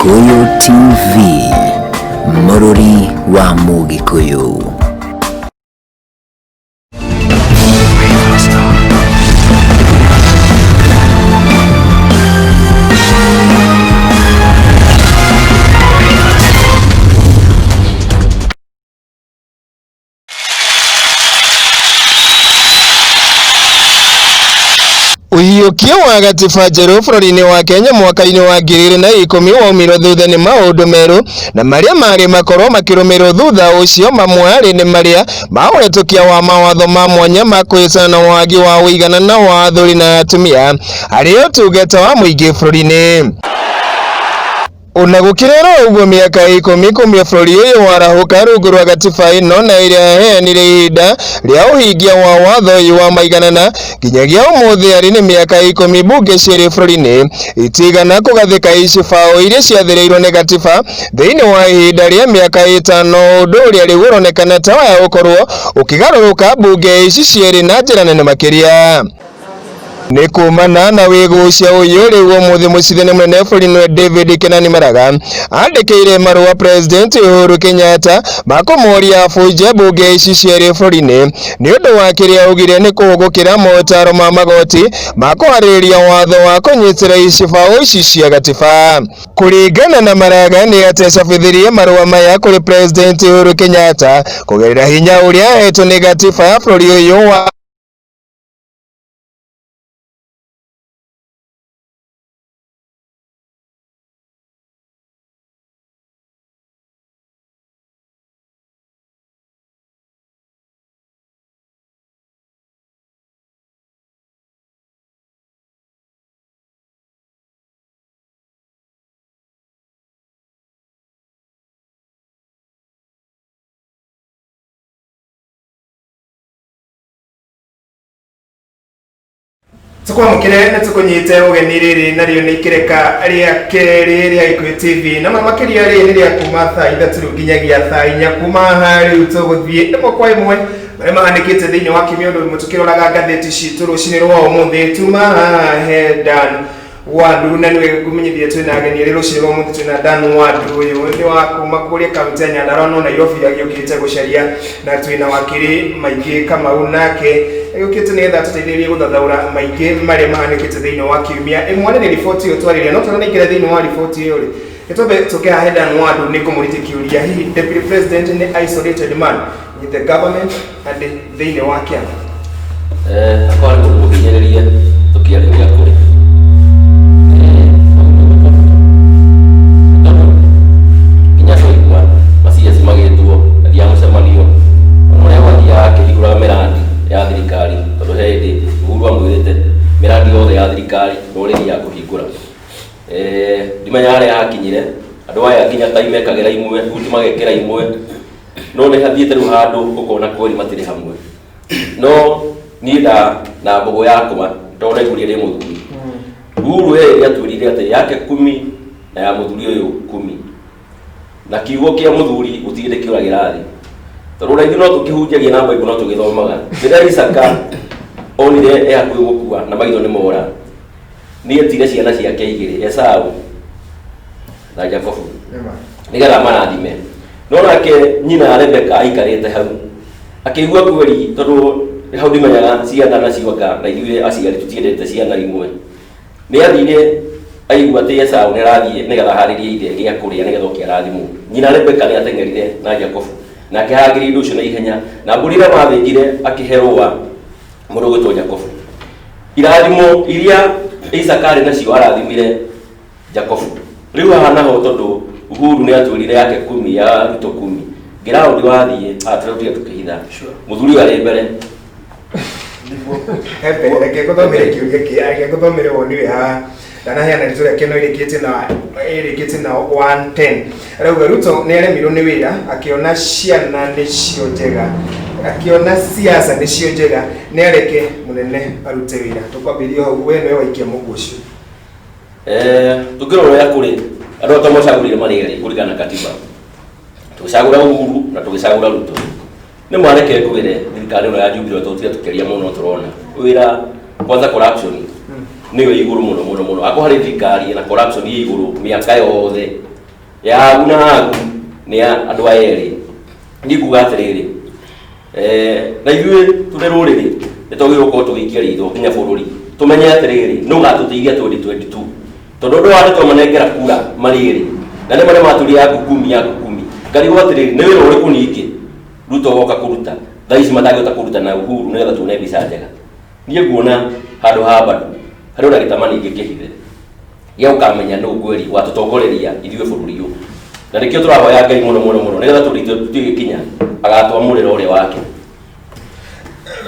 Gĩkũyũ TV, mũrũri wa Mũgĩkũyũ. Ũiyũkia wa gatiba njerũ bũrũri-inĩ wa Kenya mwaka-inĩ wa 2010 waumirwo thutha nĩ maũndũ merũ na marĩa marĩ makorwo makĩrũmĩrĩrwo thutha ũcio. Mamwe arĩ nĩ marĩa ma ũhetũkia wa mawatho ma mwanya ma kũhĩtana na wagi wa ũiganana wa athuri na atumia harĩ ũtungata wa mũingĩ bũrũri-inĩ. Ona gũkĩrĩ oro ũguo, mĩaka 10 kumia bũrũri ũyũ warahũka rungu rwa gatiba ĩno na ĩrĩa yaheanire ihinda rĩa ũhingia wa watho ũyũ wa maiganana nginyagia ũmũthĩ arĩ nĩ mĩaka 10, mbunge cierĩ bũrũri-inĩ itigana kũgathĩka icibaũ iria ciathĩrĩirwo nĩ gatiba thĩinĩ wa ihinda rĩa mĩaka 5, ũndũ ũrĩa rĩu ũronekana ta waya ũkorwo ũkĩgarũrũka mbunge ici cierĩ na njĩra nene makĩria. Nĩ kumana na wĩgucia ũyũ, rĩu ũmũthĩ mũcithania mũnene bũrũri-inĩ David Kenani Maraga andĩkĩire marũa President Uhuru Kenyatta ma kũmũria abunje mbunge ici cierĩ bũrũri-inĩ nĩ ũndũ wa kĩrĩa augire nĩ kũhũgũkĩra motaro ma magoti ma kũharĩrĩria watho wa kũnyitĩra icibaũ ici cia gatiba. Kũringana na Maraga, nĩ atĩ acabithirie marũa maya kũrĩ President Uhuru Kenyatta kũgerera hinya ũrĩa ahetwo nĩ gatiba ya bũrũri ũyũ wa Tukwamukire na tukunyite ugeni. Riri nario ni ikireka ria keri ria Gikuyu TV, na mũno makĩria rĩrĩ nĩ rĩa kuma thaa 3 rĩu nginyagia thaa 4. Kuma haha rĩu tũgũthiĩ ĩmwe kwa ĩmwe marĩa mahanĩkĩte thĩinĩ wa kiumia, ũndũ ĩmwe tũkĩroraga ngathĩti citũ rũcinĩ rwa ũmũthĩ. Tuma haha he Dan Wandu, na nĩwe ngũmenyithia twĩna ageni erĩ rũcinĩ rwa ũmũthĩ. Twĩna Dan Wandu, ũyũ nĩ wa kuma kũrĩa kaunti ya Nyandarua no Nairobi agĩũkĩte gũcaria, na twĩna wakiri Maingĩ Kamau, nake agĩũkĩte nĩgetha tũteithĩrĩrie gũthathaũra maingĩ marĩa mahanĩkĩte thĩinĩ wa kiumia. Ĩmwe nĩ riboti ĩyo twarĩria, no tũranaingĩra thĩinĩ wa riboti ĩyo rĩ, nĩtwambe tũke haha he Dan Wandu nĩ ngũmũrĩtie kĩũria: hihi deputy president nĩ isolated man in the government and thĩinĩ wa kĩama? Akorwo nĩ mũndũ mũhinyĩrĩrie, tũkĩaria ũrĩa kũrĩ, tondũ nginya twaigua ma-CS magĩtwo athiaga mũcemanio, ona ũrĩa gwathiaga akĩhingũraga mĩrandi ya thirikari, tondũ he hĩndĩ Uhuru amwĩrĩte mĩrandi yothe ya thirikari no ũrĩthiaga kũhingũra. Ndimenyaga harĩa hakinyire andũ aya, nginya tai mekagĩra imwe, buti magekĩra imwe, no nĩ hathiĩte rĩu handũ ũkona kweri matirĩ hamwe. No niĩ nda na mbũgũ yakwa, tondũ ndaiguire ndĩ mũthuri. Uhuru he hĩndĩ atwĩrire atĩ yake kumi na ya mũthuri ũyũ kumi, na kiugo kĩa mũthuri gũtirĩ hĩndĩ kĩũragĩra thĩ, tondũ ona ithuĩ no tũkĩhunjagia na Bible no tũgĩthomaga rĩrĩa Isaka onire e hakuhĩ gũkua na maitho nĩ mora, nĩ etire ciana ciake igĩrĩ, Esau na Jakobu, nĩgetha marathime. No nake nyina Rebeka aikarĩte hau akĩigua kweri, tondũ hau ndimenyaga ciana nacio anga na ithuĩ aciari tũtiendete ciana imwe. Nĩ athire aigua atĩ Esau nĩ arathiĩ nĩgetha aharĩrie ithe gĩa kũrĩa nĩgetha oke arathimwo. Nyina Rebeka nĩ ateng'erire na Jakobu na akĩharagĩria indo icio na ihenya, na mbũri ĩrĩa mathĩnjire akĩhe rũa mũndũ ũgwĩtwo Jakobu. Irathimo iria Isaka arĩ nacio arathimire Jakobu. Rĩu haha naho, tondũ Uhuru nĩ atwĩrire yake kumi, ya Ruto kumi, ngĩraũndi wathiĩ atũrĩa tũkĩhitha mũthuri ũyũ arĩ mbere. Hebe, reke ngũthomere kĩũria kĩ, reke ngũthomere woni wĩ haha. Ndanaheana rĩtwa rĩake no ĩrĩkĩtie na 110. Arauga Ruto nĩ aremirwo nĩ wĩra, akĩona ciana nĩcio njega, akĩona siasa nĩcio njega, nĩ areke mũnene arute wĩra. Tũkwambĩrĩria hau, we nĩwe waikia mũgũ ũcio. Tũngĩrora ũrĩa kũrĩ, andũ ata macagũrire marĩ erĩ kũringana na katiba, tũgĩcagũra Uhuru na tũgĩcagũra Ruto. Nĩ mareke ngwĩre, thirikari ĩno ya Jubilee, tũtire tũkĩaria mũno, tũrona wĩra kwanza corruption nĩyo ĩ igũrũ mũno mũno mũno. Akorwo harĩ thirikari ĩna corruption ĩ igũrũ mĩaka yothe. Ya hagu na hagu nĩ ya andũ aya erĩ. Niĩ nguga atĩrĩrĩ, na ithuĩ tũrĩ rũrĩrĩ nĩ twagĩrĩirwo gũkorwo tũgĩikia ritho nginya bũrũri, tũmenye atĩrĩrĩ, nũ ũgatũteithia 2022, tondũ ũndũ wa twamanengera kura marĩ erĩ na nĩ marĩa matũria yaku kumi yaku kumi, ngarigwo atĩrĩrĩ, nĩ wĩra ũrĩkũ ningĩ Ruto ogoka kũruta thaa ici matangĩhota kũruta na Uhuru nĩgetha tuone mbica njega. Niĩ nguona handũ haha bado harĩ ona gĩtama ningĩ kĩhithe gĩa gũkamenya nũ kweli watũtongoreria ithuĩ bũrũri ũyũ, na nĩkĩo tũrahoya Ngai mũno mũno mũno nĩgetha tũgĩkinya agatwamũrĩra ũrĩa wake.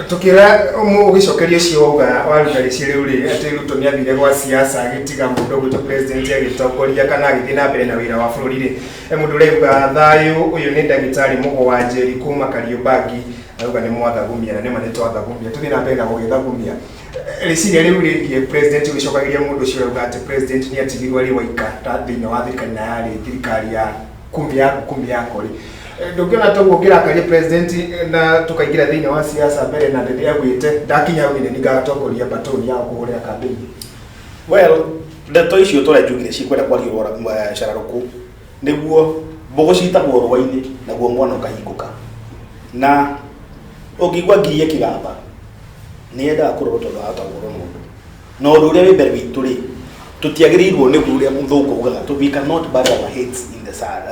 Tukira ugicokeria ucio wauga waruta rĩciria rĩu rĩ, atĩ Ruto nĩ athire gwa siasa agĩtiga mũndũ ũgwĩtwo president agĩtongoria kana agĩthiĩ na mbere na wĩra wa bũrũri rĩ, mũndũ ũrauga thayũ ũyũ nĩ ndagĩtarĩ Mũgo wa Njeri kuma Kariobangi, arauga nĩ mwathagumia, na nĩma nĩ twathagumia, tũthiĩ na mbere na gũgĩthagumia. Rĩciria rĩu rĩgiĩ president, ũgĩcokagĩria mũndũ ũcio ũrauga atĩ president nĩ atigirwo arĩ waika ta thĩinĩ wa thirikari na yarĩ thirikari ya kumi yaku kumi yako rĩ, ndũngĩona ta ũguo ũngĩrakaria president na tũkaingĩra thĩinĩ wa siasa mbere na ndĩrĩa augĩte ndakinya hau nĩ ngatongoria batoni ya kũhũrĩra campaign? Well, ndeto icio tũrĩa njugire cikwenda kwario cararũkũ nĩguo mbũgũ citagwo rũa-inĩ naguo mwana ũkahingũka, na ũngĩigua ngiri ĩkĩgamba nĩ yendaga kũrorwo tondũ ahota kũrorwo mũndũ na ũndũ ũrĩa wĩ mbere witũ rĩ, tũtiagĩrĩirwo nĩ ũrĩa mũthũngũ augaga, we cannot bury our heads in the sand,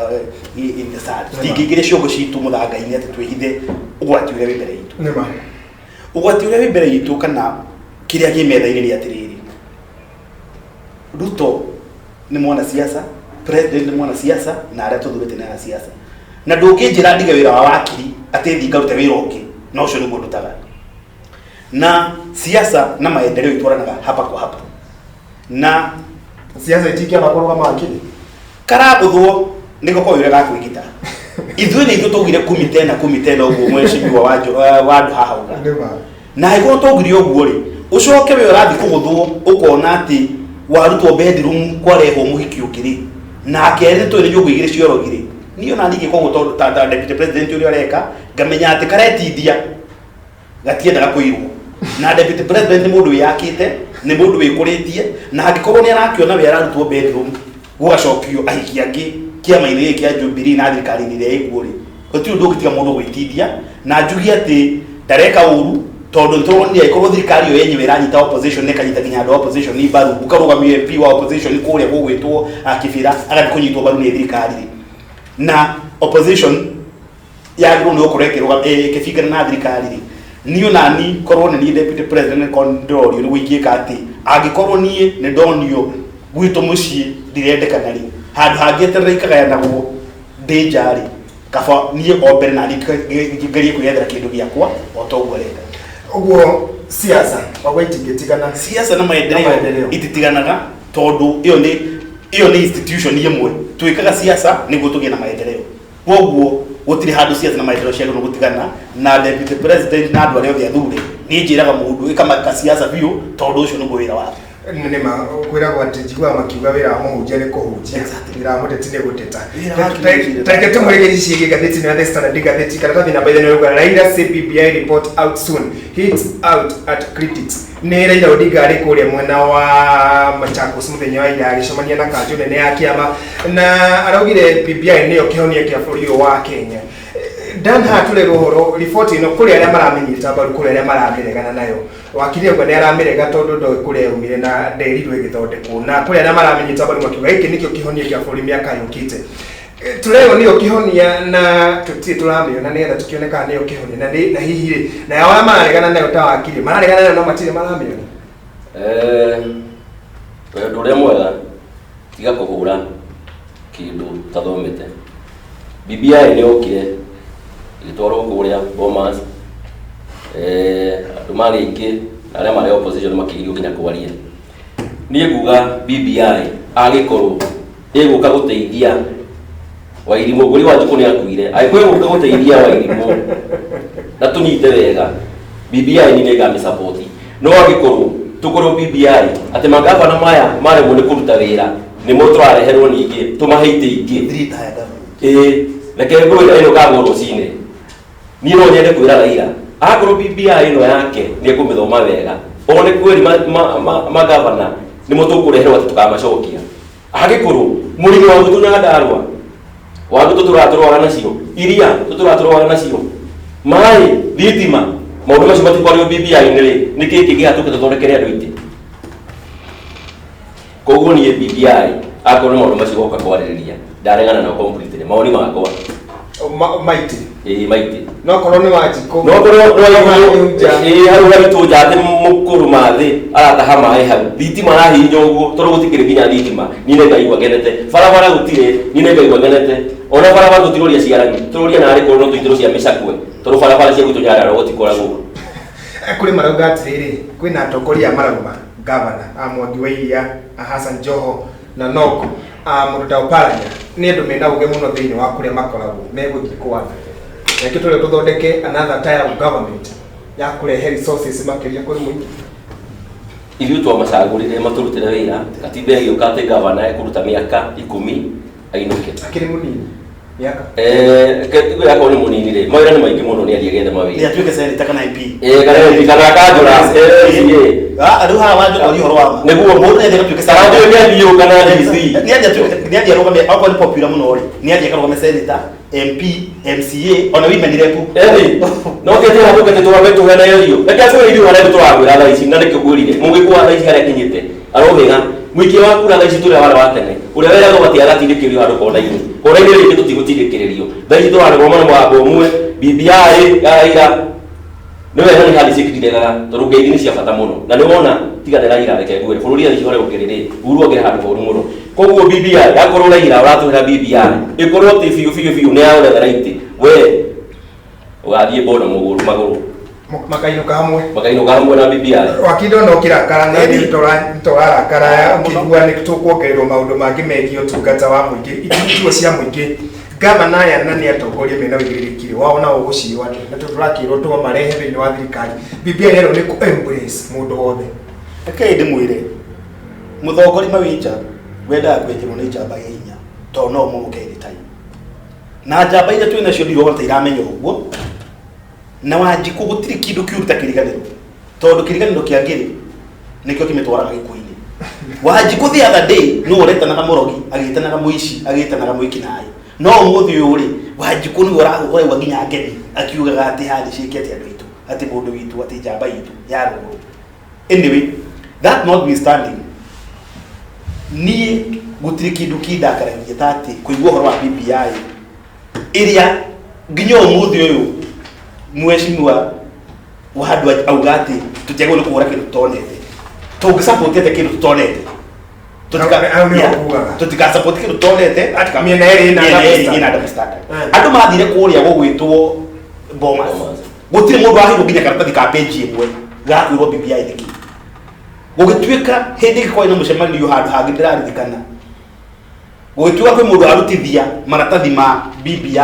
in the sand. Tũtingĩingĩria ciongo citũ mũthanga-inĩ atĩ twĩhithe ũgwati ũrĩa wĩ mbere itũ. Nĩma. Ũgwati ũrĩa wĩ mbere itũ kana kĩrĩa kĩ metha-inĩ nĩ atĩrĩrĩ, Ruto nĩ mwanasiasa, president nĩ mwanasiasa, na arĩa tũthurĩte nĩ anasiasa, na ndũngĩnjĩra ndige wĩra wa wakiri atĩ thiĩ ngarute wĩra ũngĩ, na ũcio nĩguo ndutaga. Na siasa na maendeleo itwaranaga hapa kwa hapa, na siasa itingĩamba kũrũgama wakiri. Karagũthwo nĩko koĩ ũrĩa gakwĩgita. Ithuĩ nĩ ithuĩ twaugire kumi tena kumi tena, ũguo mheshimiwa wa andũ haha uga. Nĩma. Na angĩkorwo twaugire ũguo rĩ, ũcoke we ũrathiĩ kũgũthwo ũkona atĩ warutwo bedroom kwarehwo mũhiki ũngĩ rĩ, nake nĩ tũĩ nĩ nyũngũ igĩrĩ ciorogi rĩ, niĩ ona niĩ koguo tondũ ta deputy president ũrĩa ũreka ngamenya atĩ karetindia gatiendaga kũirwo, na deputy president nĩ mũndũ wĩyakĩte, nĩ mũndũ wĩkũrĩtie, na angĩkorwo nĩ arakĩona we ararutwo bedroom gũgacokio ahiki angĩ kĩama-inĩ gĩkĩ kĩa Jubilee na thirikari-inĩ ĩrĩa ĩkuo rĩ, gũtirĩ ũndũ ũngĩtiga mũndũ gwĩtindia na njuge atĩ ndareka ũru, tondũ nĩ tũronire angĩkorwo thirikari ĩyo yenyewe ĩranyita opposition na ĩkanyita nginya andũ a opposition mbaru, ũkarũgamio MP wa opposition kũrĩa gũgwĩtwo Kibera agathiĩ kũnyitwo mbaru nĩ thirikari rĩ, na opposition yagĩrĩirwo nĩ gũkorwo ĩkĩbingana na thirikari rĩ, niĩ onani korwo nĩ niĩ deputy president, korwo nĩ ndĩrorio nĩguo ingĩka atĩ angĩkorwo niĩ nĩ ndonio gwitũ mũciĩ ndirendekana rĩ, handũ hangĩeterera ikagayanagwo ndĩ nja rĩ, kaba niĩ o mbere naniĩ ngerie kwĩyethera kĩndũ gĩakwa o ta ũguo areka. Ũguo siasa wagwa itingĩtigana. Siasa na maendeleo Na maendeleo. Ititiganaga, tondũ ĩyo nĩ institution ĩmwe. Twĩkaga siasa nĩguo tũgĩe na maendeleo, koguo gũtirĩ handũ siasa na maendeleo ciagĩrĩirwo gũtigana. Na deputy president na andũ arĩa othe athure, niĩ njĩraga mũndũ ĩkamaka siasa biũ, tondũ ũcio nĩguo wĩra wake. Nĩma, kwĩragwo atĩ njiguaga makiuga wĩra wa mũhunjia nĩ kũhunjia, wĩra wa mũteti nĩ gũteta. Wĩra wa kĩhunjia. Tareke tũmũrĩke ciĩgiĩ ngathĩti ya The Standard. Ngathĩti karatathi namba 5 nĩrauga "Raila say BBI report out soon, hits out at critics". Nĩ Raila Odinga arĩ kũrĩa mwena wa Machakos mũthenya wa ira agĩcemania na kanjũ nene ya kĩama, na araugire BBI nĩyo kĩhonia kĩa bũrũri ũyũ wa Kenya. Dan, haha tũrerwo ũhoro riboti ĩno, kũrĩ arĩa maramĩnyita mbaru, kũrĩ arĩa maramĩregana nayo. Wakiri auga nĩ aramĩrega tondũ ndoĩ kũrĩa yaumire na nderirwo ĩgĩthondekwo, na kũrĩ arĩa maramĩnyita mbaru makiuga gĩkĩ nĩkĩo kĩhonia kĩa bũrũri mĩaka yũkĩte. Tũrerwo nĩyo kĩhonia na tũtirĩ tũramĩona nĩgetha tũkĩone kana nĩyo kĩhonia, na hihi rĩ, na arĩa mararegana nayo ta wakiri mararegana nayo no matirĩ maramĩona. Ũndũ ũrĩa mwega, tiga kũhũra kĩndũ ũtathomete. BBI nĩ yokire ĩgĩtwarwo kũrĩa Bomas, andũ marĩ aingĩ na arĩa marĩ opposition makĩgirio nginya kwaria. Niĩ nguga BBI angĩkorwo ĩgũka gũteithia Wairimũ, ngũri wa Njukũ nĩ akuire, angĩkorwo ĩgũka gũteithia Wairimũ na tũnyite wega BBI, niĩ nĩ ngamĩsupport. No angĩkorwo tũkorwo BBI atĩ magavana maya maremwo nĩ kũruta wĩra nĩmo tũrareherwo ningĩ tũmahe itĩ ingĩ, Three tier government. Ĩĩ, reke ngwĩre ĩno kagwo rũcinĩ, niĩ no nyende kwĩra Raila akorwo BBI ĩno yake nĩ ekũmĩthoma wega, one kweri magavana nĩmo tũkũreherwo atĩ tũkamacokia, angĩkorwo mũrĩmi wa gwitũ Nyandarũa Waru tũtũraga tũrwaga nacio, iria tũtũraga tũrwaga nacio, maĩ, thitima, maũndũ macio matikwario BBI-inĩ rĩ, nĩkĩ kĩngĩhatũke tũthondekere andũ itĩ? Koguo niĩ BBI akorwo nĩ maũndũ macio goka kwarĩrĩria, ndaregana nao completely, mawoni makwa. Maiti. Ĩĩ, maitĩ. No korwo nĩ Wanjikũ. No korwo nja. Ĩĩ, hau haitũ nja atĩ mũkũrũ mathĩ arataha maĩ hau, thitima arahihinya ũguo tondũ gũtikĩrĩ nginya thitima, niĩ nĩ ngaigua ngenete. Barabara gũtirĩ, niĩ nĩ ngaigua ngenete. Ona barabara tũtiroria cia rami, tũroria narĩ korwo no tũitĩrwo cia mĩcakwe, tondũ barabara cia gwitũ Nyandarũa gũtikoragwo. Kũrĩ marauga atĩrĩrĩ, kwĩna atongoria a marauma gavana a Mwangi wa Iria, a Hassan Joho na Nok a mũndũ ta Oparanya nĩ andũ mena ũgĩ mũno thĩinĩ wa kũrĩa makoragwo megũthiĩ kwana. Reke tũrĩa tũthondeke another tier of government ya kũrehe resources makĩria kũrĩ mũingĩ. Ithuĩ twamacagũrire matũrutĩre wĩra, katiba ĩgĩũka atĩ gavana ekũruta mĩaka 10 ainũke. Akĩrĩ mũnini mĩaka. Katiba yakorwo nĩ mũnini rĩ, mawĩra nĩ maingĩ mũno, nĩ athiĩ agethe mawĩra. Nĩ atuĩke senator kana MP. Kana MP kana kanjũra, Ah, rĩu haha wanjũra ũria ũhoro wa ma. Nĩguo. Mũndũ nĩ athiĩ agatuĩke Kana senator. nĩ athiĩ kana DC. Nĩ athiĩ atuĩke, nĩ athiĩ arũgame, okorwo nĩ popular mũno rĩ, nĩ athiĩ akarũgame senator, MP, MCA, ona women rep. Eni, no kete hapo kete turambe tuhana irio. Reke atwĩre ithuĩ harĩa tũragwĩra thaa ici, na nĩkĩo ngwĩrire. Mũgĩkũyũ wa thaa ici harĩa akinyĩte, arohĩga. Mũingĩ wa kura thaa ici tũrĩa warĩ wa tene, ũrĩa weragwo atĩ agatindĩkĩrĩrio handũ kona-inĩ. Kona-inĩ rĩngĩ tũtigũtindĩkĩrĩrio. Thaa ici tũrarũgama na mũgambo ũmwe, BBI ya Raila. Nĩ wega nĩ handshake ndiregaga, tondũ ngeithi nĩ cia bata mũno. Na nĩ wona, tiga nĩ Raila, reke ngwĩre, bũrũri thaa ici harĩa ũkĩrĩ rĩ, Uhuru akĩrĩ handũ horu mũno. Koguo BBI, yakorwo Raila ũratũhera BBI, ĩkorwo atĩ biũ biũ biũ nĩ ya ũrethera itĩ, we ũgathiĩ boda magũrũ. Makainũka hamwe. Makainũka hamwe na BBI. Wakinda ona ũkĩrakara na Ĩni. nĩ tũrarakara ũkĩigua nĩ tũkuongererwo maũndũ mangĩ megiĩ ũtungata wa mũingĩ, ituo cia mũingĩ. Gavana aya na nĩ atongoria mena ũigĩrĩrĩki wao na ũgũcirwo atĩ na tũrakĩrwo tũmarehe thĩinĩ wa thirikari. BBI yerwo nĩ kũ embrace mũndũ wothe. Rekei ndĩmwĩre, mũthongori mawĩnja wendaga kwenjerwo nĩ njamba ĩ hinya, tondũ no ũmũrũke anytime. Na njamba iria twĩ nacio ndirona ta iramenya ũguo. Na Wanjikũ gũtirĩ kĩndũ kĩũru ta kĩriganĩro, tondũ kĩriganĩro kĩa ngĩrĩ nĩkĩo kĩmĩtwaraga gĩkuũ-inĩ. Wanjikũ the other day nĩwe ũretanaga mũrogi, agĩtanaga mũici, agĩtanaga mwĩkinaĩ. No ũmũthĩ ũyũ rĩ, Wanjikũ nĩwe ũraigua nginya ngemi akiugaga atĩ handshake atĩ andũ aitũ, atĩ mũndũ witũ, atĩ njamba itũ ya rũgũrũ. Anyway, that notwithstanding, niĩ gũtirĩ kĩndũ kĩndakaragia ta atĩ kũigua ũhoro wa BBI ĩrĩa nginya ũmũthĩ ũyũ mheshimiwa wa handũ auga atĩ tũtiagĩrĩirwo nĩ kũhũra kĩndũ tũtonete. Tũngĩ-support atĩa kĩndũ tũtonete? Hau nĩho kugaga. Tũtika-support kĩndũ tũtonete. Mĩena ĩrĩ ĩna Mĩena double ĩrĩ ĩna standard. double standard. Andũ mathire kũrĩa gũgwĩtwo Bomas. Bomas. Gũtirĩ mũndũ waheirwo nginya karatathi ka page ĩmwe ga kwĩrwo BBI nĩkĩ. Gũgĩtuĩka hĩndĩ ĩngĩ kwarĩ na mũcemanio handũ hangĩ ndĩraririkana. Gũgĩtuĩka kwĩ mũndũ arutithia maratathi ma BBI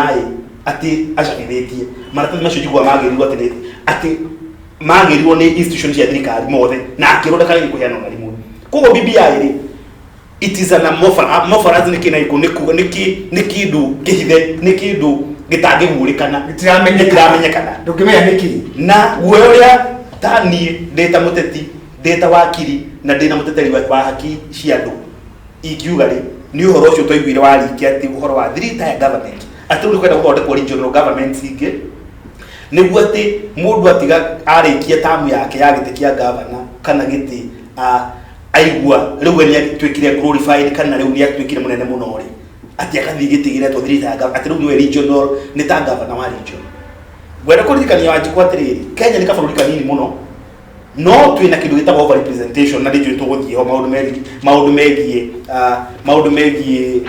atĩ acabithĩtie. Maratathi macio njiguaga magĩrirwo atĩ nĩ atĩ magĩrirwo nĩ institution cia thirikari mothe na akĩrwo ndakage kũheana ona rĩmwe. Koguo BBI rĩ, it is an amorphous nĩ kĩ na gĩkũ, nĩ kuga nĩ kĩ, nĩ kĩndũ kĩhithe, nĩ kĩndũ gĩtangĩguũrĩkana. Gĩtiramenyekana. Gĩtiramenyekana. Ndũngĩmenya nĩkĩ. Na guoya ũrĩa ta niĩ ndĩ ta mũteti, ndĩ ta wakiri na ndĩ na mũteteri wa haki cia andũ ingiuga rĩ, nĩ ũhoro ũcio twaiguire wa riki atĩ ũhoro wa three tier government, atĩ rĩu nĩ kwenda gũthondekwo regional governments ingĩ, nĩguo atĩ mũndũ atiga arĩkia tamu yake ya gĩtĩ kĩa gavana kana gĩtĩ, aigua rĩu we nĩ atuĩkire glorified kana rĩu nĩ atuĩkire mũnene mũno rĩ, atĩ agathiĩ gĩtĩ gĩretwo three tier government, atĩ rĩu nĩwe regional, nĩ ta gavana wa region. Ngwenda kũririkania Wanjikũ atĩrĩrĩ, Kenya nĩ kabũrũri kanini mũno, no twĩna kĩndũ gĩtagwo over representation na ndĩnjũĩ tũgũthiĩ ho maũndũ megiĩ, maũndũ megiĩ, maũndũ megiĩ,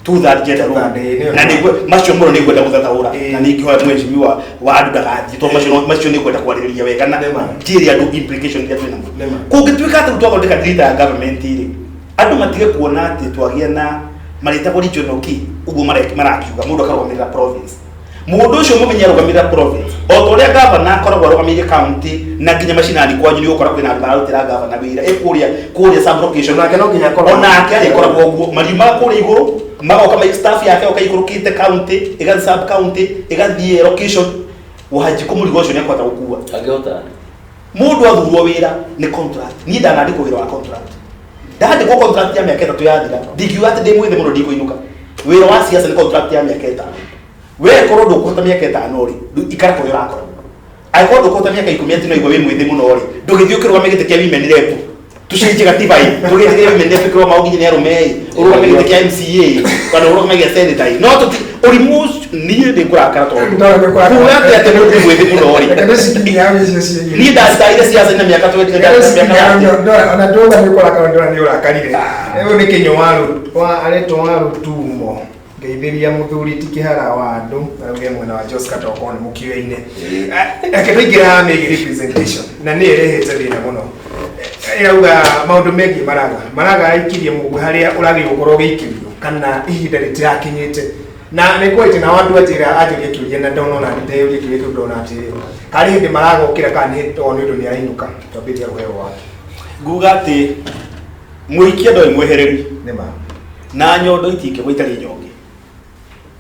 two third gender rule. Two third, nĩyo. Na nĩguo macio mũno nĩ ngwenda gũthathaũra. Ĩĩ. Na nĩ ingĩhoya mheshimiwa wa andũ ndagathiĩ, tondũ macio nĩ ngwenda kwarĩrĩria wega na Nĩma. njĩre andũ implication iria twĩ namo. Nĩma. Kũngĩtuĩka atĩ rĩu twathondeka three tier government rĩ, andũ matige kuona atĩ twagĩa na marĩtagwo regional key, ũguo marakiuga mũndũ akarũgamĩrĩra province. Mũndũ ũcio mũmenye arũgamĩrĩra province. O ta ũrĩa gavana akoragwo arũgamĩrĩire county na nginya macinani kwanyu nĩ ũgũkora kwĩna andũ mararutĩra gavana wĩra. Ĩ kũrĩa sub location. Onake no nginya akorwo. Onake arĩkoragwo ũguo. Mariumaga kũrĩa igũrũ, magoka staff yake yoka ikũrũkĩte county, ĩgathiĩ sub county, ĩgathiĩ location. Wanjikũ mũrigo ũcio nĩ akũhota gũkua. Angĩhota. Mũndũ athurwo wĩra nĩ contract. Niĩ ndanandĩkwo wĩra wa contract. Ndandĩkwo contract ya mĩaka 3 yathira, ndingiuga atĩ ndĩ mwĩthĩ mũno ndikũinũka. Wĩra wa siasa nĩ contract ya mĩaka 5. We korwo ndũkũhota mĩaka 5 rĩ, ikara kũrĩa ũrakora. Angĩkorwo ndũkũhota mĩaka 10 atĩ no igua wĩ mwĩthĩ mũno rĩ, ndũgĩthiĩ ũkĩrũgame gĩtĩ kĩa women rep. Tũcenjie gatiba ĩ, ndũgĩthiĩ women rep ĩkĩrũgama nginya nĩ arũme ĩ, ũrũgame gĩtĩ kĩa MCA kana ũrũgame gĩa senator ĩ. No tũti ũrimũ ũcio niĩ nĩ ngũrakara tondũ Ndora nĩ ũkũrakara. kuga atĩ atĩ nĩ ũndũ mwĩthĩ mũno rĩ. Reke tũcikinyie hau icio ciĩgiĩ. Niĩ ndacitarire siasa na mĩaka 20 Reke tũcikinyie mĩaka hau, 30. ndora- ona ndauga nĩ ũkũrakara ndora nĩ ũrakarire. Ũyũ nĩ Kĩnyũ wa aretwo wa Rutumo. Ngeithĩria mũthuri ti kĩhara wa andũ arauge mwena wa Joska tokorwo nĩ mũkiũĩ-inĩ. Reke tũingĩre haha megiĩ representation na nĩ ĩrehete thĩna mũno. Ĩrauga maũndũ megiĩ Maraga. Maraga aikirie mũgũ harĩa ũragĩrĩirwo gũkorwo ũgĩikĩrio kana ihinda rĩtirakinyĩte. Na nĩ kwete na andũ anjĩra anjũria kĩũria na ndona ona ndeyũria kĩũria kĩu ndona atĩrĩ karĩ hĩndĩ maragokĩra kana nĩ tondũ nĩ ũndũ nĩ arainũka twambĩrĩria rũheo wake. Nguga atĩ mũikia ndoĩ mwehereri Nĩ ma. na nyondo itingĩgwa itarĩ nyonge.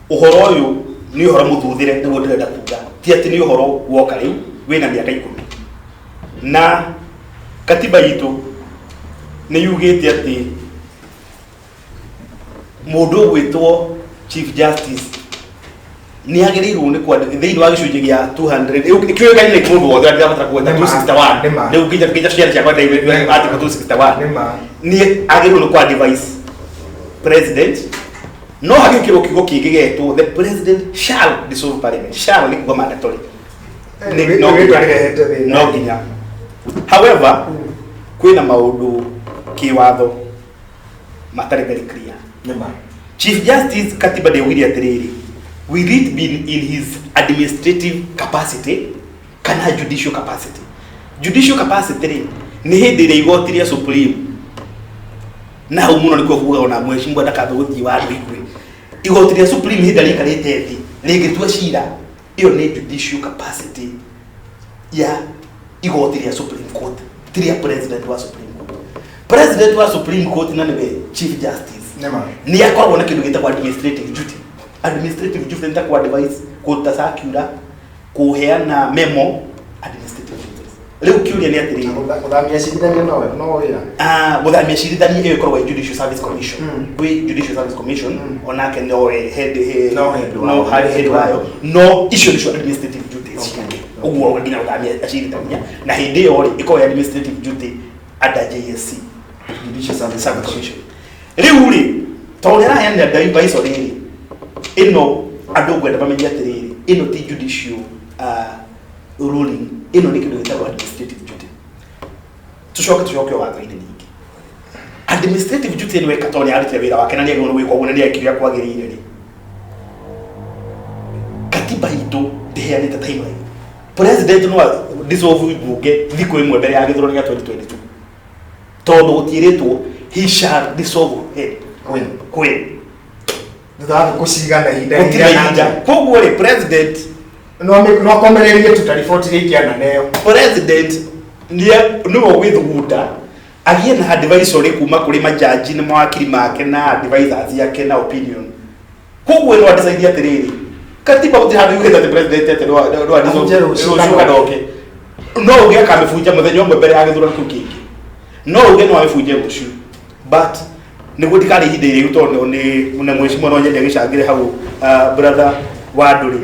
Ũhoro ũyũ nĩ ũhoro mũthuthĩre nĩguo ndĩrenda kuga, ti atĩ nĩ ũhoro woka rĩu wĩna mĩaka 10. Na katiba itũ nĩ yugĩte atĩ mũndũ ũgwĩtwo Chief Justice nĩ agĩrĩirwo nĩ kwandĩka thĩinĩ wa gĩcunjĩ gĩa 200 kĩũĩkaine nĩ mũndũ wothe ndĩrabatara kũgweta Nĩ ma, 261 nĩ ma. rĩu nginya ciana ciakwa ndaigua article 261 Nĩ ma. nĩ agĩrĩirwo nĩ kwa advise president no hagĩkĩrwo kiugo kĩngĩ getwo the president shall dissolve parliament. Shall nĩ kuga mandatory. No Rĩtwa nginya. rĩrehete thĩna. No nginya. However, kwĩna maũndũ kĩwatho matarĩ very clear. Nĩ ma. Chief Justice katiba ndĩaugire atĩrĩrĩ, will it be in his administrative capacity kana judicial capacity? Judicial capacity rĩ, nĩ hĩndĩ ĩrĩa igoti rĩa Supreme na hau mũno nĩkuo kugaga ona mheshimiwa ndakambe gũthiĩ wa andũ igue. Igoti rĩa Supreme hĩndĩ ĩrĩa rĩikarĩte thĩ rĩngĩtua cira, ĩyo nĩ judicial capacity ya igoti rĩa Supreme Court, ti rĩa president wa Supreme Court. President wa Supreme Court na nĩwe Chief Justice Nĩ ma. nĩ akoragwo na kĩndũ gĩtagwo administrative duty. Administrative duty nĩ ta ku advise, kũruta circular, kũheana memo, administrative duties. Rĩu kĩũria nĩ atĩrĩrĩ, Gũthamia acirithania no wĩra. Gũthamia acirithania ĩyo ĩkoragwo ĩ Judicial Service Commission. Kwĩ Judicial Service Commission onake no head No head no wayo. harĩ head wayo, no icio nĩcio administrative duties ciake. Ũguo nginya gũthamia acirithania na hĩndĩ ĩyo rĩ ĩkoragwo ĩ administrative duty under JSC, Judicial Service Service Commission. Rĩu rĩ tondũ nĩ araheanire advisory rĩ, ĩno andũ ngwenda mamenye atĩrĩrĩ, ĩno ti judicial ruling, ĩno nĩ kĩndũ gĩtagwo administrative duty. Tũcoke watho-inĩ ningĩ. Administrative duty nĩ weka tondũ nĩ arutire wĩra wake na nĩ agĩrĩirwo nĩ gwĩka ũguo na nĩ ekire ũrĩa kwagĩrĩire rĩ, katiba itũ ndĩheanĩte timeline. President no dissolve bunge thikũ ĩmwe mbere ya gĩthurano gĩa 2022 tondũ gũtiĩrĩtwo he shall dissolve when. When. When. Thutha wa thikũ cigana ihinda Gũtirĩ rĩigana ihinda. atĩa? Koguo rĩ president No akomererie tu ta riboti iria ingĩananeo. President nĩwe ũgwĩthugunda agĩe na advisory kuma kũrĩ majaji na mawakiri make na advisors ake na opinion. Koguo no adecide atĩrĩrĩ, katiba gũtirĩ handũ yugĩte atĩ president atĩ no Abunje rũciũ rũciũ kana oke. No uge akamĩbunja mũthenya ũmwe mbere ya gĩthurano kĩu kĩngĩ, no uge no amĩbunje rũciũ, but nĩguo ndikarĩ ihinda iraihu tondũ nĩ na mheshimiwa no nyende agĩcangĩre hau, brother wa andũ rĩ.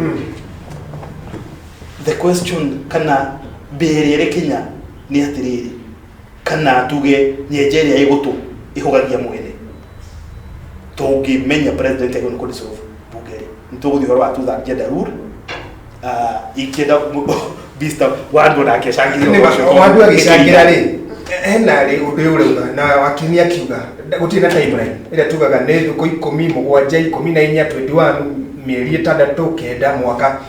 The question kana mbere ĩrĩ Kenya nĩ atĩrĩrĩ, kana tuge nyenje ĩrĩa ĩgũtũ ĩhũgagia mwene, tũngĩmenya president agĩrĩirwo nĩ kũ-dissolve bunge rĩ, nĩ tũgũthiĩ ũhoro wa two-third gender rule. Ingĩenda Mr. Wandu nake acangĩre ũhoro ũcio tondũ Wandu agĩcangĩra rĩ, hena rĩ ũndũ ũyũ ũrauga na wakini akiuga gũtirĩ na timeline ĩrĩa tugaga nĩ thikũ 10, 7, 14, 21, mĩeri 6, 9, mwaka.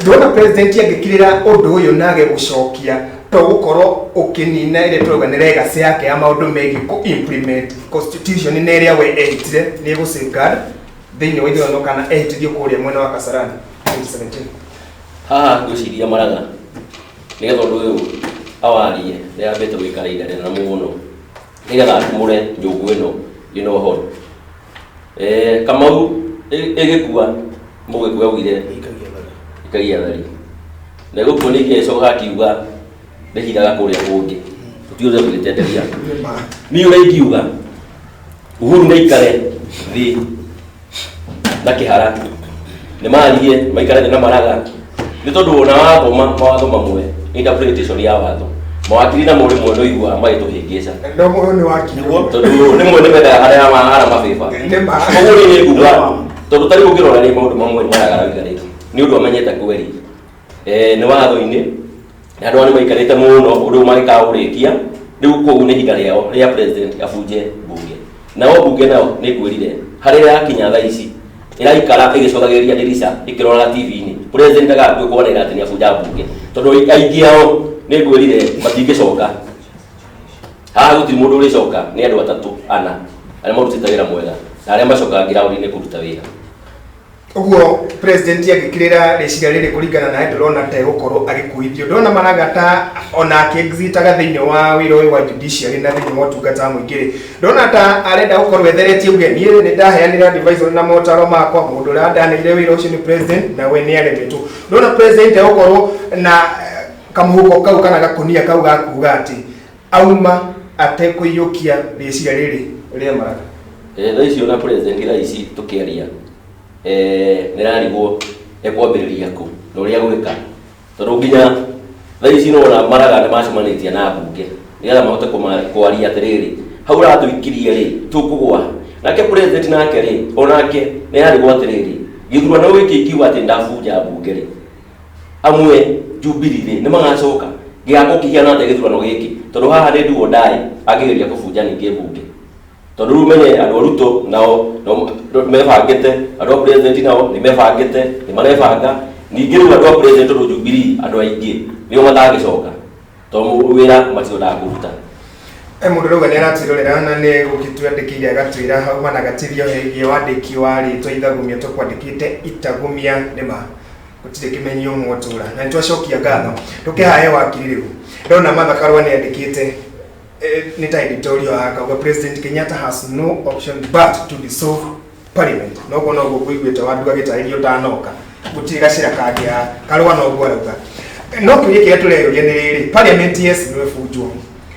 Ndona president angĩkirĩra ũndũ ũyũ na age gũcokia to gũkorwo ũkĩnina ĩrĩa tũrauga nĩ legacy yake ya maũndũ megiĩ kũ implement constitution na ĩrĩa we ehĩtire nĩ ĩgũ safeguard thĩinĩ wa ithurano kana ehĩtithio kũrĩa mwena wa Kasarani 2017. Haha ngwĩciria Maraga nĩgetha ũndũ ũyũ awarie nĩ ambĩte gũikara ihinda rĩnene mũno nĩgetha atumũre nyũngũ ĩno ĩna ũhoro. Kamau ĩgĩkua Mũgĩkũyũ augire ikagia thari na ĩgũkua ningĩ ĩcokaga akiuga ndĩhithaga kũrĩa kũngĩ tũtiũĩ ũrĩa tũgĩtenderia. Niĩ ũrĩa ingiuga Uhuru nĩ aikare thĩ na kĩhara nĩ marie maikare thĩ na Maraga, nĩ tondũ ona wathoma mawatho mamwe, interpretation ya watho, mawakiri namo rĩmwe nĩ ũiguaga magĩtũhĩngĩca. No ũyũ nĩ wakiri. Nĩguo. Tondũ rĩmwe nĩ mendaga harĩa mahara mabĩba. Nĩ ma. Koguo niĩ nĩ nguga, tondũ ta rĩu ũngĩrora rĩ, maũndũ mamwe nĩ Maraga arauga rĩ, nĩ ũndũ amenyete kweri nĩ watho-inĩ, na andũ aya nĩ maikarĩte mũno ũndũ ũyũ mangĩkaũrĩkia rĩu. Koguo nĩ ihinda rĩao rĩa president abunje bunge. Nao bunge nao nĩ ngwĩrire harĩa ĩrakinya thaa ici, ĩraikara ĩgĩcũthagĩrĩria ndirica ĩkĩroraga TV-inĩ president agatue kwanĩrĩra atĩ nĩ abunja bunge, tondũ aingĩ ao nĩ ngwĩrire matingĩcoka haha. Gũtirĩ mũndũ ũrĩcoka, nĩ andũ atatũ ana arĩa marutĩte wĩra mwega na arĩa macokaga ngiraũndi-inĩ kũruta wĩra. Ũguo president agĩkĩrĩra rĩciria rĩrĩ kũringana na ndĩrona ta egũkorwo agĩkuithio, ndĩrona Maraga ta ona akĩexitaga thĩinĩ wa wĩra ũyũ wa judiciary na thĩinĩ wa ũtungata wa mũingĩ rĩ, ndĩrona ta arenda gũkorwo etheretie uge niĩ nĩ ndaheanire advice na motaro makwa, mũndũ ũrĩa ndaneire wĩra ũcio nĩ president na we nĩ aremetwo. Ndĩrona president egũkorwo na kamũhuko kau kana gakũnia kau ga kuga atĩ auma atekũiyũkia rĩciria rĩrĩ rĩa Maraga. Thaa ici ona president, thaa ici tũkĩaria, nĩrarigwo ekwambĩrĩria kũ na ũrĩa gwĩka, tondũ nginya thaa ici nĩwona Maraga nĩ macemanĩtie na mbunge nĩgetha mahote kwaria atĩrĩrĩ, hau ũratũikirie rĩ, tũkũgwa. Nake president nake rĩ, onake nĩararigwo atĩrĩrĩ, gĩthurano gĩkĩ ingiuga atĩ ndabunja mbunge rĩ, amwe Jubilee rĩ, nĩ magacoka gĩgakorwo kĩhiana atĩa gĩthurano gĩkĩ, tondũ haha nĩ nduo ndaĩ angĩgeria kũbunja ningĩ mbunge, tondũ rĩu menye andũ a Ruto nao no mebangĩte, andũ a president nao nĩ mebangĩte, nĩ marebanga ningĩ rĩu andũ a president, tondũ Jubilee andũ aingĩ nĩo matangĩcoka, tondũ wĩra matiendaga kũruta. Mũndũ rauga nĩ aratwĩrorera na nĩ gũgĩtwandĩkĩire agatwĩra hauma na gatithio hegie wandĩki wa rĩtwa Ithagumia, tũkwandĩkĩte Itagumia, nĩma gũtirĩ kĩmenyio mwatũra na nĩtwacokia ngatho. Tũkĩhahe wakiri rĩu, ndona Martha Karua nĩ andĩkĩte nĩ ta editorial akauga, "President Kenyatta has no option but to dissolve parliament." Noguo noguo ngũiguĩte wandu agĩtarĩrio ndanoka, gũtirĩ gacĩra kangĩ haha. Karũa noguo arauga, no kĩũria kĩrĩa tũreyũria nĩ rĩrĩ, parliament yes no ĩbunjwo,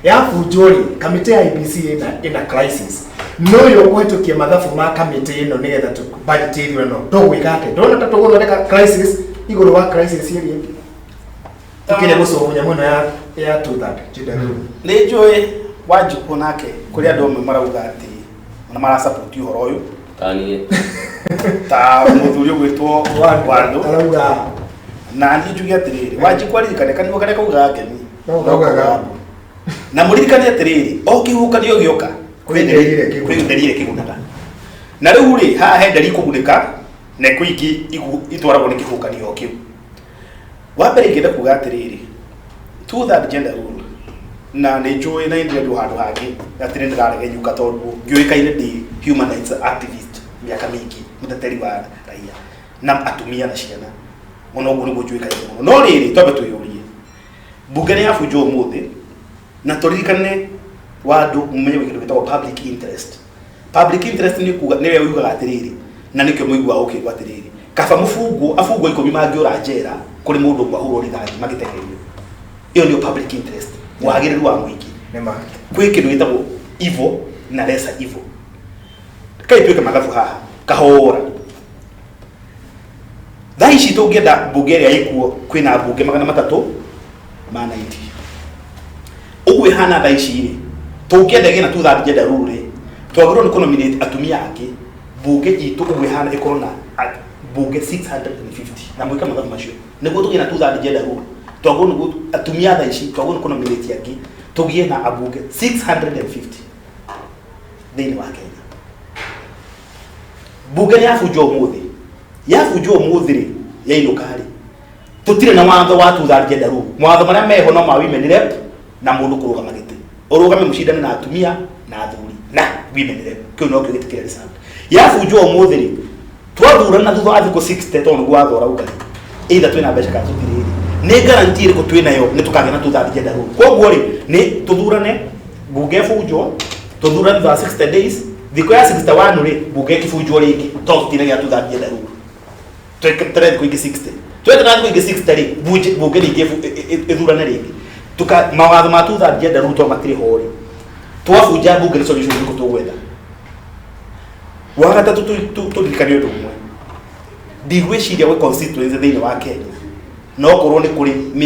yabunjwo rĩ, kamĩtĩ ya IEBC ĩna crisis, no yo kũhetũkia mathabu ma kamĩtĩ ĩno nĩgetha budget ĩthurano tũgwĩka atĩa? Ndona ta tũgũthondeka crisis igũrũ wa crisis ĩrĩa ĩngĩ tũkĩrĩa gũcobu nyamũ ĩno ya two third gender rule. Nĩ njũĩ Wanjikũ nake kũrĩ andũ amwe marauga atĩ na marasupport ũhoro ũyũ. Taniĩ. Ta mũthuri ũgwĩtwo Wandũ. Arauga. Na niĩ njuge atĩrĩrĩ, Wanjikũ aririkane kanua karĩa kaugaga ngemi No kaugaga. Na mũririkane atĩrĩrĩ, o kĩhuhũkanio gĩoka kwĩ nderi ĩrĩa kĩgunaga. Kwĩ nderi ĩrĩa kĩgunaga. Na rĩu rĩ, haha he nderi ikũgunĩka na kwĩ ingĩ itwaragwo nĩ kĩhuhũkanio kĩu. Wa mbere ingĩenda kuga atĩrĩrĩ, two third gender rule, na nĩ njũĩ na ndĩrendwo handũ hangĩ atĩ nĩ ndĩraregenyũka, tondũ ngĩũĩkaine ndĩ human rights activist mĩaka mĩingĩ, mũteteri wa raia na atumia na ciana mũno, ũguo nĩguo njũĩkaine mũno. No rĩrĩ, twambe twĩyũrie, mbunge nĩ yabunjwo ũmũthĩ, na tũririkane wandũ mũmenye gwĩ kĩndũ gĩtagwo public interest. Public interest nĩ kuga nĩwe ugaga atĩrĩrĩ, na nĩkĩo mũiguaga ũkĩigua atĩrĩrĩ, kaba mũbungwo abungwo 10 mangĩũra njera kũrĩ mũndũ ũmwe ahũrwo rithathi magĩteng'erio. Ĩyo nĩyo public interest, wagĩrĩru wa mũingĩ. Nĩma. Kwĩ kĩndũ gĩtagwo evil na lesser evil. Kai twĩke mathabu haha kahora. Thaa ici tũngĩenda mbunge ĩrĩa ĩkuo, kwĩna mbunge 390 ũguo ĩhana thaa ici rĩ, tũngĩenda ĩgĩe na two third gender rule rĩ, twagĩrĩirwo nĩ kũnominate atumia angĩ, mbunge itũ ũguo ĩhana ĩkorwo na mbunge 650. Na mwĩke mathabu macio, nĩguo tũgĩe na two third gender rule, twagĩrĩirwo nĩ atumia thaa ici twagĩrĩirwo nĩ kũnominate angĩ, tũgĩe na ambunge 650 thĩinĩ wa Kenya. Mbunge nĩ yabunjwo ũmũthĩ, yabunjwo ũmũthĩ rĩ, yainũka rĩ, tũtirĩ na watho wa two third gender rule. Mawatho marĩa meho no ma women rep na mũndũ kũrũgama gĩtĩ, ũrũgame mũcindane na atumia na athuri na women rep, kĩu no kĩo gĩtĩ kĩrĩa reserved. Yabunjwo ũmũthĩ rĩ, twathurana thutha wa thikũ 60, tondũ nĩguo watho ũrauga rĩ, either twĩna mbeca kana tũtirĩ rĩ, nĩ guarantee ĩrĩkũ twĩnayo nĩ tũkagĩa na two third gender rule? Koguo rĩ, nĩ tũthurane, mbunge ĩbunjwo, tũthurane thutha wa 60 days, thikũ ya 61 rĩ, mbunge ĩkĩbunjwo rĩngĩ, tondũ tũtinagĩa two third gender rule. Twekere thikũ ingĩ 60, twetera thikũ ingĩ 60 rĩ, bunge rĩngĩ ĩthurane rĩngĩ. Tuka mawatho ma two third gender rule to matirĩ ho rĩ, twabunja mbunge nĩ solution ĩrĩkũ tũgwetha? Wa gatatũ, tũririkane ũndũ ũmwe. Ndigwĩciria gwĩ constituency thĩinĩ wa Kenya, no korwo nĩ kũrĩ.